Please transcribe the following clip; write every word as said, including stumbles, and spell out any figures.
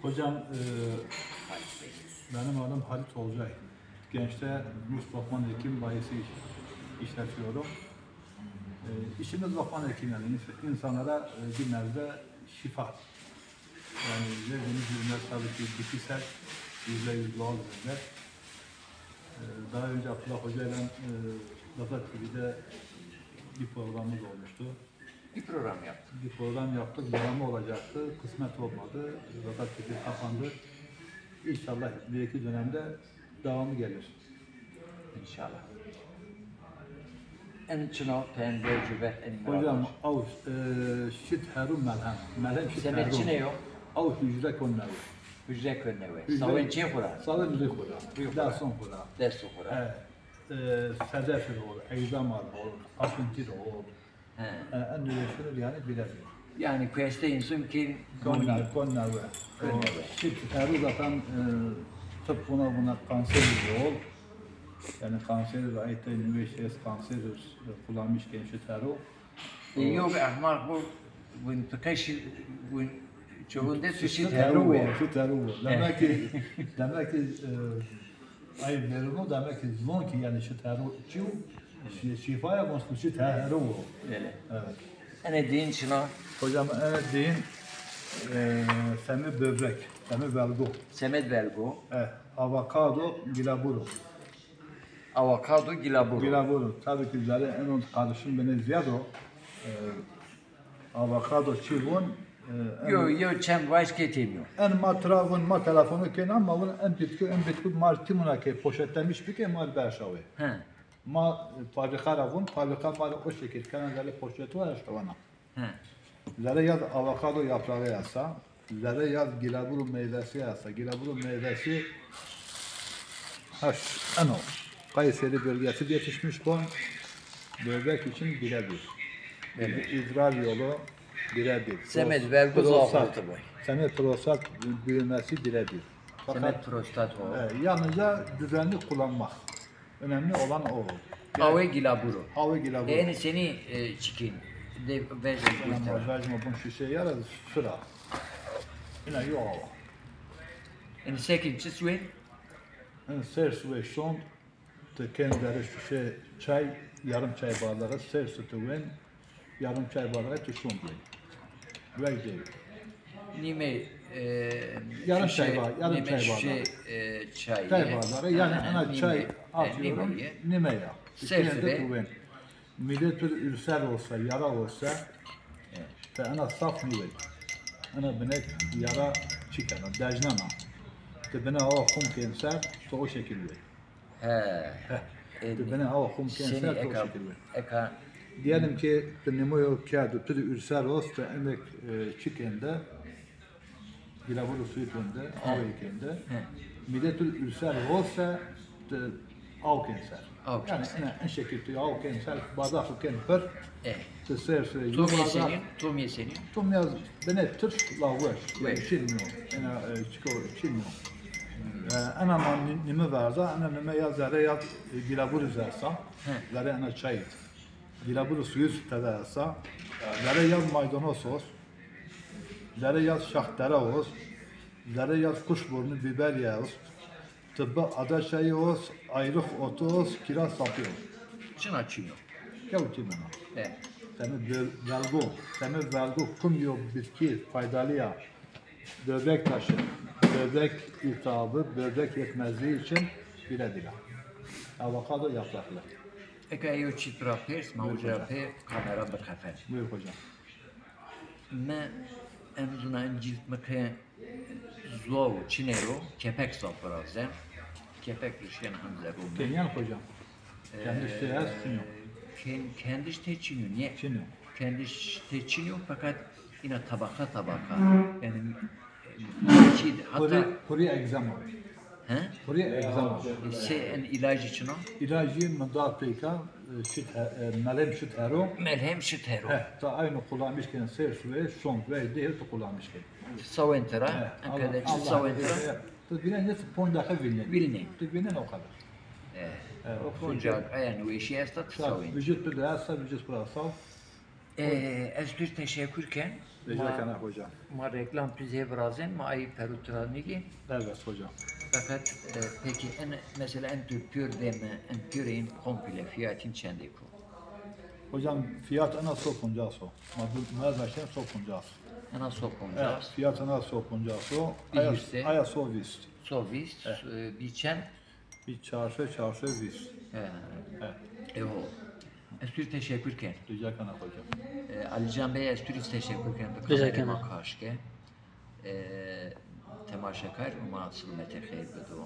Hocam, e, benim adım Halit Olcay. Gençte Muş Lokman Hekim Bayisi iş- işletiyorum. E, işimiz Lokman Hekim, yani ins- insanlara e, bir nebze şifa. Yani verdiğimiz ürünler tabii ki bitkisel, yüzde yüz doğal ürünler. E, daha önce Abdullah Hoca ile e, Zaza T V'de bir programımız olmuştu. Bir program yaptık. Bir program yaptık. Devamı olacaktı. Kısmet olmadı. Zaten T V kapandı. İnşallah bir iki dönemde devamı gelir. İnşallah. En çino, en vercübet, en Hocam, miradı. Aw, e, şit heru melhem. Melhem şit Semet heru. Çine yok? Aw hücre kon newe. Hücre kon newe. Hücre- Sawen çi xura? Sawen rî xura. Rî xura. Derson xura. Derson xura. E, e, sedef ol, egzama ol, afintir ol. He. E, en nüveşir yani bilebilir. Yani kueste insun ki Kon newe, kon newe. Kon newe. Şit heru zaten e, tıp buna buna kanser ol. Yani kanser ve ayette nüveşir kanser e, kullanmış genç heru. E, yok, ehmaq bu, bu pikeşi, bu çoğunde tu şit heru o. Şit heru o. Demek ki, demek ki e, ay verimo demek ki zon ki yani şit heru çiu, şi- şifaya von şit heru o. Öyle. Evet. Ene din çina? Hocam, ene din e, semi böbrek, semi belgo. Semed belgo. E, avokado, gilaburu. Avokado, gilaburu. Gilaburu. Tabii ki zerre en karışım beni ziyad o. E, Avokado çi vun? E, en- Yo, yo, çend vaş ke têmîyo. En ma tira vun, ma telefonu kên ama vun en bitki, en bitki ma timuna ke poşetlemiş bike ma berşawe. He. Ma e, fabrika ra vun, fabrika ma o şekil kena zerre poşetu erşavana. He. Zerre yaz avokado yaprağı yasa, zerre yaz gilaburu meyvesi yasa, gilaburu meyvesi ha, eno. Kayseri bölgesi yetişmiş bu. Böbrek için birebir. Evet. İdrar yolu birebir. Semed Pros- vergu prostat. Zafiyeti bu. Semed prostat büyümesi birebir. Fakat Semed prostat o. E, yalnızca düzenli kullanmak. Önemli olan o. Awe gilaburo. Awe gilaburo. E, eni seni e, çikin. De vecin göster. Vecin bun şişe yara sıra. Yine yok awa. Eni sekin çi suwe? Eni ser suwe şond. Ti kên zerre şişe çay, yarım çay bardağı ser sütü wen, yarım çay bardağı ti şond wen. Vecde. Nîme e, Yarım şişe, çay bar-, yarım nîme çay şişe, bardağı. E, çay. Çay bardağı, yani ha, ana nîme, çay e, atıyorum, nîme ye. Nîme ya. Ser sütü wen. Mide tu ülser olsa, yara olsa, te ana saf nîwen. Ana binek yara çikena, dejnena. Ti bine awa xum kên ser, tu o şekil wen. He. Heh. E, ti bine awa xum kên ser, tu o şekil wen. Eka. Diyelim ki, ti nîmoyo kerdo, tu de ülser olsa, ti endek e, çikên de, Gilaburu suyu kên de, aw kên de. He. Mide tu ülser olsa, ti aw kên ser. Aw kên ser. Yani en, en şekil tu aw kên ser, bardağı kên pir. E. Ti ser ser. Tomîye senî, tomîye senî. Tomîye bine tir la weş. Weş. Çinmiyor. Ena e, çiko çinmiyor. E, ena ma ni- nîme verza, ena nîme ya zerre ya e, gilaburu zersa. He. Zerre ena çay. Gilaburu suyu tede esa. Zerre ya maydanoz os. Zerre yaz şaxtere os, zerre yaz kuşburnu, biberya os, tıbbı ada çayı os, ayrık otu os, kiraz sapı os. Çina çinyo. Kew çinena. E. Temi böl-, belgu, temi belgu kum yo bitki faydalı ya. Böbrek taşı, böbrek iltihabı, böbrek yetmezliği için bile bile. Avokado yapraklı. Eka yo çî tu ra pêrs, ma uca ra pê kamera bixefen. Buyur hocam. Mi en zuna en cilt mi ke zuaw çinê ro, kepek zaf viraze. Kepek rişken hem zerrû mi. Kenyan hocam. Kendiş te ez çinyo. Ken-, kendiş te çinyo. Niye? Çinyo. Kendiş te çinyo fakat yine tabaka tabaka. Yani e, çi hatta Kuri, kuri egzama. He? Kuri egzama. E, se en ilacı çino? İlacı mi da peyka, e, şit he-, e, melhem şit hero. Melhem şit hero. He, ta aynı kullanmışken ser suyu, şont ve de hep kullanmışken. Sawen tera, he, en Allah, kadar Allah, sawen tera. E, e, tu bine ne pon dakika bilinen. Bilinen. Tu binen o kadar. E, e, o kadar. Ayan weşi esta sawen. Vücut bir de esta, vücut burası. E, ez tu teşekkür ken. Rica kena hocam. Ma reklam pîzê virazên, ma ay peru tira nîgî. Evet hocam. Fakat e, peki en mesela en tür pür deme, en püreyin komple fiyatın çendê ku? Hocam fiyat ena so poncas o. Ma bu ma başlayalım so poncas. Ena so poncas. Evet, fiyat ena so poncas o. Aya, aya so vist. So vist, e, bir çend? Bir çarşı, çarşı vist. He. Evet. E o. Ez tu rî teşekkür ken. Rica kena hocam. E, Ali Can Bey, ez tu rî teşekkür ken. Rica kena. Kaşke. E, temaşekar, uma silametê xeyr bido.